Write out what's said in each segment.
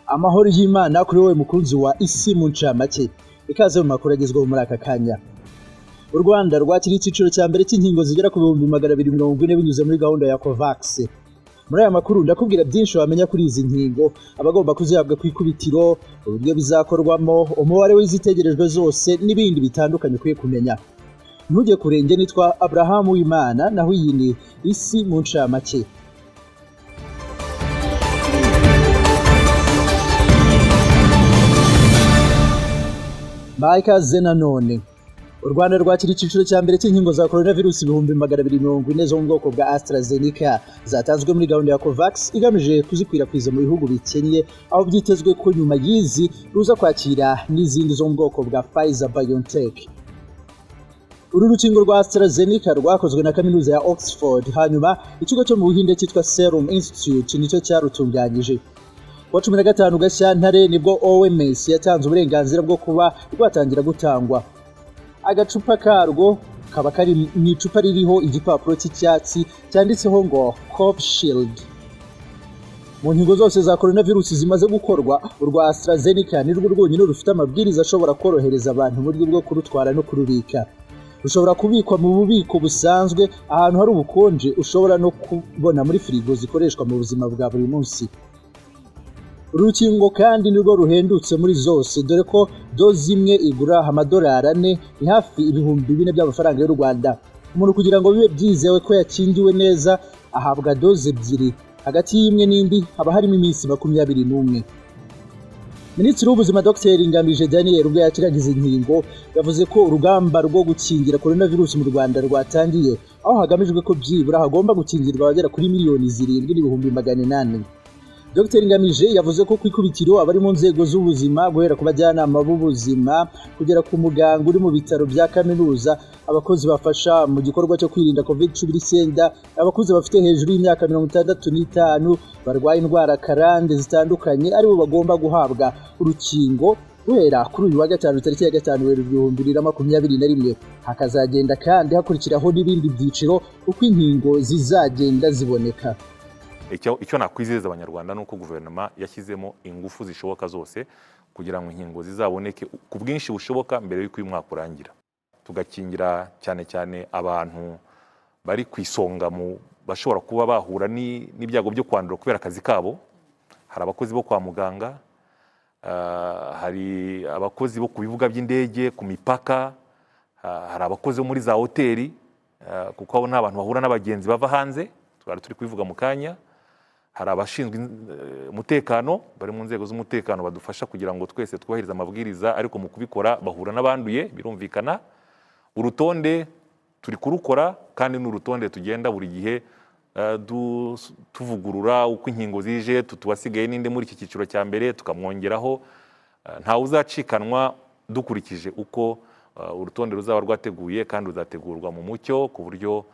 Amahoro y'Imana kuri wowe mukunzi wa Isi mu ncamake. Ikaze mu makuru agezweho muri aka kanya. U Rwanda rwakiriye icyiciro cya mbere cy'inkingo zigera ku 240,000 binyuze muri gahunda ya COVAX. Muri aya makuru ndakubwira byinshi wamenya kuri izi nkingo, abagomba kuzihabwa ku ikubitiro, uburyo bizakorwamo, umubare w'izitegerejwe zose n'ibindi bitandukanye ukwiye kumenya. Ntujye kure, njye nitwa Abraham Uwimana, naho iyi ni Isi mu ncamake. Mbahaye nanone. U Rwanda rwakira icyiciro cya mbere cy'inkingo za coronavirus 240,000 zo mu bwoko bwa AstraZeneca zatanzwe muri gahunda ya COVAX igamije kuzikwirakwiza mu bihugu bikennye, aho byitezwe ko nyuma y'izi ruza kwakira n'izindi zo mu bwoko bwa Pfizer BioNTech. Uru rukingo rwa AstraZeneca rwakozwe na kaminuza ya Oxford, hanyuma ikigo cyo mu Buhinde cyitwa Serum Institute nicyo cyarutunganyije. Kuwa 15 Gashyantare nibwo OMS yatanze uburenganzira bwo kuba rwatangira gutangwa. Agacupa karwo kaba kari mu icupa ririho igipapuro cy'icyatsi cyanditseho ngo Covishield. Mu nkingo zose za coronavirus zimaze gukorwa, urwa AstraZeneca nirwo rwonyine rufite amabwiriza ashobora korohereza abantu mu buryo bwo kurutwara no kurubika. Rushobora kubikwa mu bubiko busanzwe ahantu hari ubukonje, ushobora no kubona muri firigo zikoreshwa mu buzima bwa buri munsi. Urukingo kandi nirwo ruhendutse muri zose, dore ko doze imwe igura $4, ni hafi 4,000 by'amafaranga y'u Rwanda. Umuntu kugira ngo bibe byizewe ko yakingiwe neza ahabwa doze ebyiri, hagati y'imwe n'indi haba harimo iminsi 21. Minisitiri w'Ubuzima Dr Ngamije Daniel ubwo yakiraga izi nkingo yavuze ko urugamba rwo gukingira coronavirus mu Rwanda rwatangiye, aho hagamijwe ko byibura hagomba gukingirwa abagera kuri 7,800,000. Dr Ngamije yavuze ko ku ikubitiro abari mu nzego z'ubuzima, guhera ku bajyanama b'ubuzima kugera ku muganga uri mu bitaro bya kaminuza, abakozi bafasha mu gikorwa cyo kwirinda COVID-19, abakuze bafite hejuru y'imyaka 65 barwaye indwara karande zitandukanye aribo bagomba guhabwa urukingo guhera kuri uyu wa gatanu tariki ya 5 Werurwe 2021. Hakazagenda kandi hakurikiraho n'ibindi byiciro uko inkingo zizagenda ziboneka. Icyo nakwizeza abanyarwanda ni uko guverinoma yashyizemo ingufu zishoboka zose kugira ngo inkingo zizaboneke ku bwinshi bushoboka mbere y'uko uyu mwaka urangira. Tugakingira cyane cyane abantu bari ku isonga mu bashobora kuba bahura n'ibyago byo kwandura kubera akazi kabo. Hari abakozi bo kwa muganga, hari abakozi bo ku bibuga by'indege, ku mipaka, hari abakozi bo muri za hoteli, kuko abo ni abantu bahura n'abagenzi bava hanze, twari turi kubivuga mu kanya. Hari abashinzwe umutekano bari mu nzego z'umutekano badufasha kugira ngo twese twubahirize amabwiriza, ariko mu kubikora bahura n'abanduye, birumvikana. Urutonde turi kurukora kandi ni urutonde tugenda buri gihe tuvugurura uko inkingo zije, tuwasigaye n'inde muri iki cyiciro cya mbere tukamwongeraho. Ntawe uzacikanwa dukurikije uko urutonde ruzaba rwateguye, kandi ruzategurwa mu mucyo ku buryo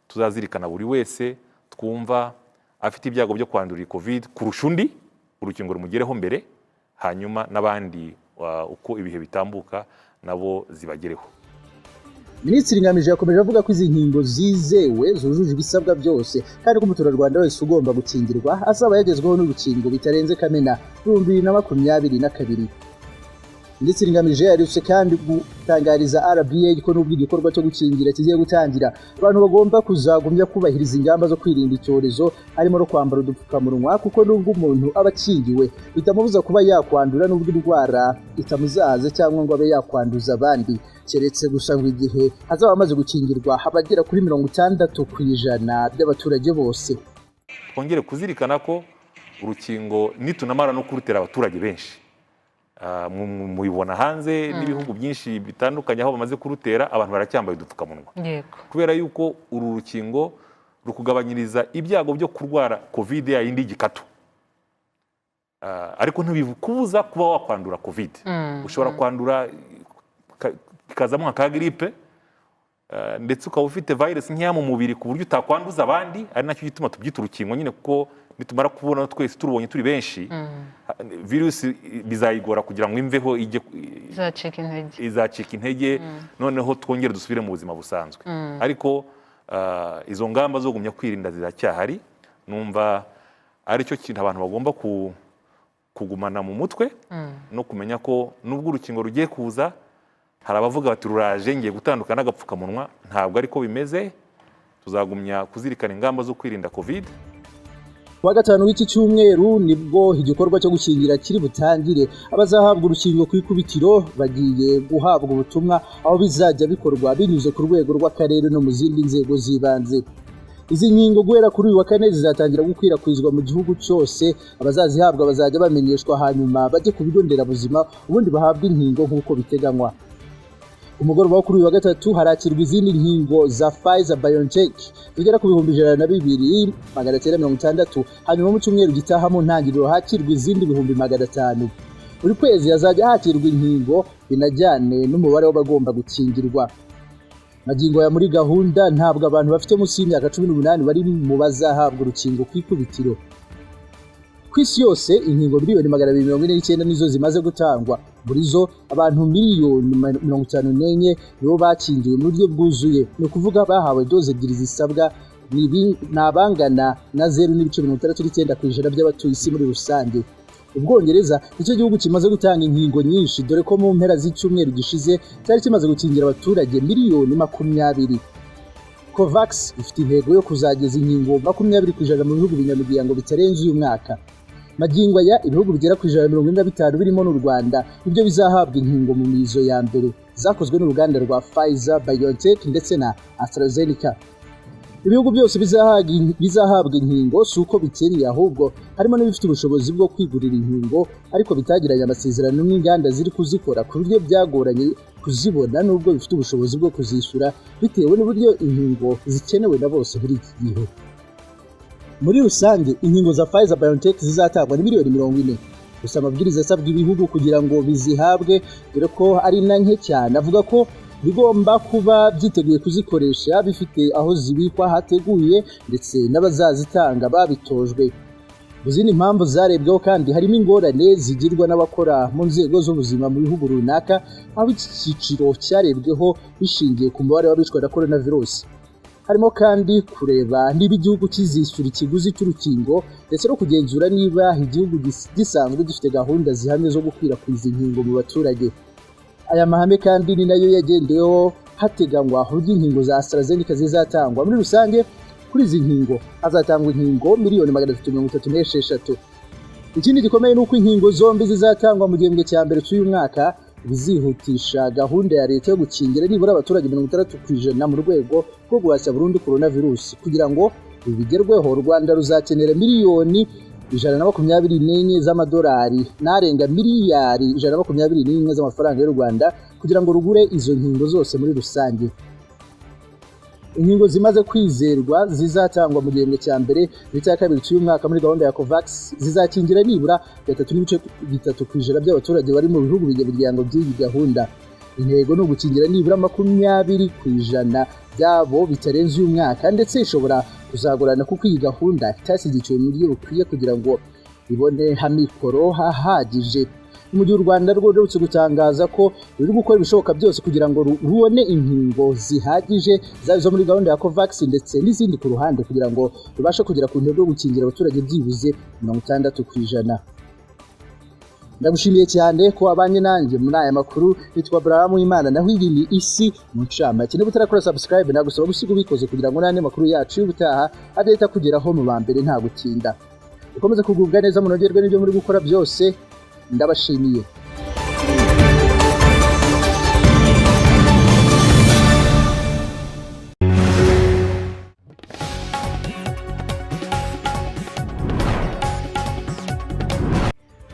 tuzazirikana buri wese twumva afite ibyago byo kwandura COVID kurusha undi, urukingo rumugereho mbere, hanyuma n'abandi uko ibihe bitambuka nabo zibagereho. Minisitiri Ngamije yakomeje avuga ko izi nkingo zizewe zujuje ibisabwa byose, kandi ko umuturarwanda wese ugomba gukingirwa azaba yagezweho n'urukingo bitarenze Kamena 2022. Minisitiri Ngamije yaherutse kandi gutangariza RBA ko nubwo igikorwa cyo gukingira kigiye gutangira, abantu bagomba kuzagumya kubahiriza ingamba zo kwirinda icyorezo, harimo no kwambara udupfukamunwa, kuko nubwo umuntu aba akingiwe bitamubuza kuba yakwandura nubwo indwara itamuzahaza cyangwa ngo abe yakwanduza abandi, keretse gusa ngo igihe hazaba amaze gukingirwa abagera kuri 60% by'abaturage bose. Twongere kuzirikana ko urukingo nitunamara no kurutera abaturage benshi, mubibona hanze n'ibihugu byinshi bitandukanye aho bamaze kurutera abantu baracyambaye udupfukamunwa. Kubera yuko uru rukingo rukugabanyiriza ibyago byo kurwara COVID ya yindi gikatu, ariko ntibikubuza kuba wakwandura COVID. Ushobora kwandura ikazamo nka gripe, ndetse ukaba ufite virus nkeya mu mubiri ku buryo utakwanduza abandi, ari nacyo gituma tubyita urukingo nyine, kuko nitumara kubona twese turubonye turi benshi, virus bizayigora kugira ngo imveho ijye izacika intege, noneho twongere dusubire mu buzima busanzwe. Ariko izo ngamba zo gumya kwirinda ziracyahari, numva ari cyo kintu abantu bagomba kugumana mu mutwe no kumenya ko nubwo urukingo rugiye kuza, hari abavuga bati ruraje, ngiye gutandukana n'agapfukamunwa. Ntabwo ariko bimeze. Tuzagumya kuzirikana ingamba zo kwirinda COVID. Kuwa gatanu w'iki cyumweru nibwo igikorwa cyo gukingira kiri butangire. Abazahabwa urukingo ku ikubitiro bagiye guhabwa ubutumwa, aho bizajya bikorwa binyuze ku rwego rw'akarere no mu zindi nzego z'ibanze. Izi nkingo guhera kuri uyu wa kane zizatangira gukwirakwizwa mu gihugu cyose. Abazazihabwa bazajya bamenyeshwa, hanyuma bajye ku bigo nderabuzima, ubundi bahabwe inkingo nk'uko biteganywa. Ku mugoroba wo kuri uyu wa gatatu harakirwa izindi nkingo za Pfizer BioNTech zigera ku 102,960, hanyuma mu cyumweru gitaha mu ntangiriro hakirwa izindi 500,000. Buri kwezi hazajya hakirwa inkingo binajyane n'umubare w'abagomba gukingirwa. Magingo aya muri gahunda ntabwo abantu bafite munsi y'imyaka 18 bari mu bazahabwa urukingo ku ikubitiro. Ku isi yose inkingo 249,000,000 nizo zimaze gutangwa. Muri zo abantu 54,000,000 nibo bakingiwe mu buryo bwuzuye, ni ukuvuga bahawe doze ebyiri zisabwa, ni abangana na 0.69% by'abatuye isi muri rusange. Ubwongereza nicyo gihugu kimaze gutanga inkingo nyinshi, dore ko mu mpera z'icyumweru gishize cyari kimaze gukingira abaturage 20,000,000. COVAX ifite intego yo kuzageza inkingo 20% mu bihugu binyamuryango bitarenze uyu mwaka. Magingo aya ibihugu bigera ku 145 birimo n'u Rwanda nibyo bizahabwa inkingo mu mizo ya mbere zakozwe n'uruganda rwa Pfizer BioNTech ndetse na AstraZeneca. Ibihugu byose bizahabwa inkingo si uko bikennye, ahubwo harimo n'ibifite ubushobozi bwo kwigurira inkingo ariko bitagiranye amasezerano n'inganda ziri kuzikora, ku buryo byagoranye kuzibona nubwo bifite ubushobozi bwo kuzishyura, bitewe n'uburyo inkingo zikenewe na bose muri iki gihe. Muri rusange inkingo za Pfizer BioNTech zizatangwa ni 40,000,000. Gusa amabwiriza asabwa ibihugu kugira ngo bizihabwe, dore ko ari na nke cyane, avuga ko bigomba kuba byiteguye kuzikoresha, bifite aho zibikwa hateguye, ndetse n'abazazitanga babitojwe. Mu zindi mpamvu zarebweho kandi harimo ingorane zigirwa n'abakora mu nzego z'ubuzima mu bihugu runaka, aho iki cyiciro cyarebweho bishingiye ku mubare w'abicwa na coronavirus. Harimo kandi kureba niba igihugu kizishyura ikiguzi cy'urukingo, ndetse no kugenzura niba igihugu gisanzwe gifite gahunda zihamye zo gukwirakwiza inkingo mu baturage. Aya mahame kandi ni nayo yagendeweho hateganywa uburyo inkingo za AstraZeneca zizatangwa. Muri rusange kuri izi nkingo hazatangwa inkingo 336,000,000. Ikindi gikomeye ni uko inkingo zombi zizatangwa mu gihembwe cya mbere cy'uyu mwaka, bizihutisha gahunda ya leta yo gukingira nibura abaturage 60% mu rwego rwo guhashya burundu coronavirus. Kugira ngo ibi bigerweho, u Rwanda ruzakenera 124,000,000 z'amadolari n'arenga 121,000,000,000 z'amafaranga y'u Rwanda kugira ngo rugure izo nkingo zose muri rusange. Inkingo zimaze kwizerwa zizatangwa mu gihembwe cya mbere n'icya kabiri cy'uyu mwaka muri gahunda ya COVAX zizakingira nibura 3.3% by'abaturage bari mu bihugu binyamuryango by'iyi gahunda. Intego ni ugukingira nibura 20% byabo bitarenze uyu mwaka, ndetse ishobora kuzagorana kuko iyi gahunda itashyigikiwe mu buryo bukwiye kugira ngo ibone amikoro ahagije. Mu gihe u Rwanda rwo ruherutse gutangaza ko ruri gukora ibishoboka byose kugira ngo rubone inkingo zihagije, zaba izo muri gahunda ya COVAX ndetse n'izindi ku ruhande, kugira ngo rubashe kugera ku ntego yo gukingira abaturage byibuze 60%. Ndagushimiye cyane ko wabanye nanjye muri aya makuru. Nitwa Abraham Imana, naho iyi ni Isi mu ncamake. Niba utarakora subscribe, nagusaba gusiga ubikoze kugira ngo n'andi makuru yacu y'ubutaha adahita kugeraho mu ba mbere nta gutinda. Ukomeze kugubwa neza, munogerwe n'ibyo muri gukora byose. Ndabashimiye.